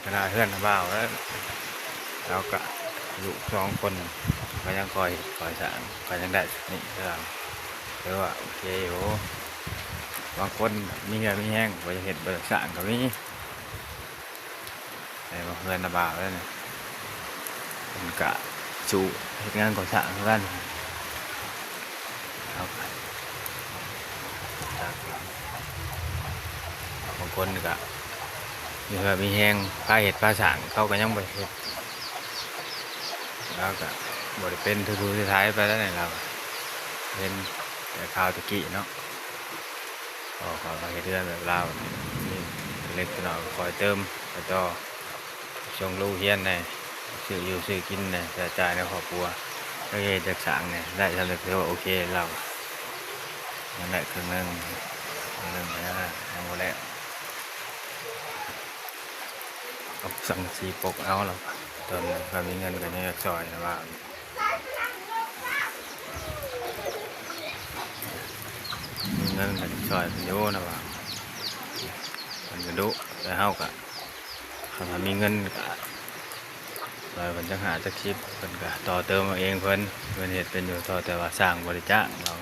ຂະໜາດເຮືອນນາບ່າວແລ້ວ ລາວກະລູກສອງຄົນ ກະຍັງຄ່ອຍເຮັດຄ່ອຍສ້າງ ກະຍັງໄດ້ສ່ຳນີ້ ແຕ່ວ່າຖືວ່າໂອເຄຢູ່. ບາງຄົນມີເຫື່ອມີແຮງ ບໍ່ຢາກເຮັດບໍ່ຢາກສ້າງກະມີ. ແຕ່ວ່າເຮືອນນາບ່າວແລ້ວນີ້ ເພິ່ນກະສູ້ເຮັດງານກໍ່ສ້າງຄືກັນ. ເຮົາກະ ບາງຄົນກະມີເຫື່ອມີແຮງ ພາເຮັດພາສ້າງ ເຂົາກະຍັງບໍ່ເຮັດ. ລາວກະບໍ່ໄດ້ເປັນທຸທຸໄທໄປແລ້ວນີ້ ລາວເຫັນແຕ່ຂ່າວແຕ່ກີ້ເນາະ. ພໍ່ຂ້ອຍກະເຮັດເຮືອນແບບລາວນີ້ ມີເລັກນ້ອຍກະຄ່ອຍເຕີມໄປຕໍ່ ສົ່ງລູກຮຽນແດ່ ຊື້ຢູ່ຊື້ກິນແດ່ ໃຊ້ຈ່າຍໃນຄອບຄົວ. ແລ້ວເຮັດຈັກສ້າງແດ່ ໄດ້ສ່ຳນີ້ຖືວ່າໂອເຄແລ້ວ. ຍັງໄດ້ເຄິ່ງໜຶ່ງ ເຄິ່ງໜຶ່ງກະຍັງ ຍັງບໍ່ແລ້ວ. ເອົາສັງກະສີປົກເອົາລະ ຕອນນີ້ກະມີເງິນກະຍັງຢາກຊ່ອຍນາບ່າວ ມີເງິນກະຢາກຊ່ອຍເພິ່ນຢູ່ນາບ່າວ. ເພິ່ນກະດຸ ແຕ່ເຮົາກະ ຄັນວ່າມີເງິນກະຊ່ອຍເພິ່ນຈັກຫ້າຈັກສິບ ເພິ່ນກະຕໍ່ເຕີມເອົາເອງເພິ່ນ. ເພິ່ນເຮັດເປັນຢູ່ ຕໍ່ແຕ່ວ່າສ້າງບໍ່ໄດ້ຈ້າງ ລາວ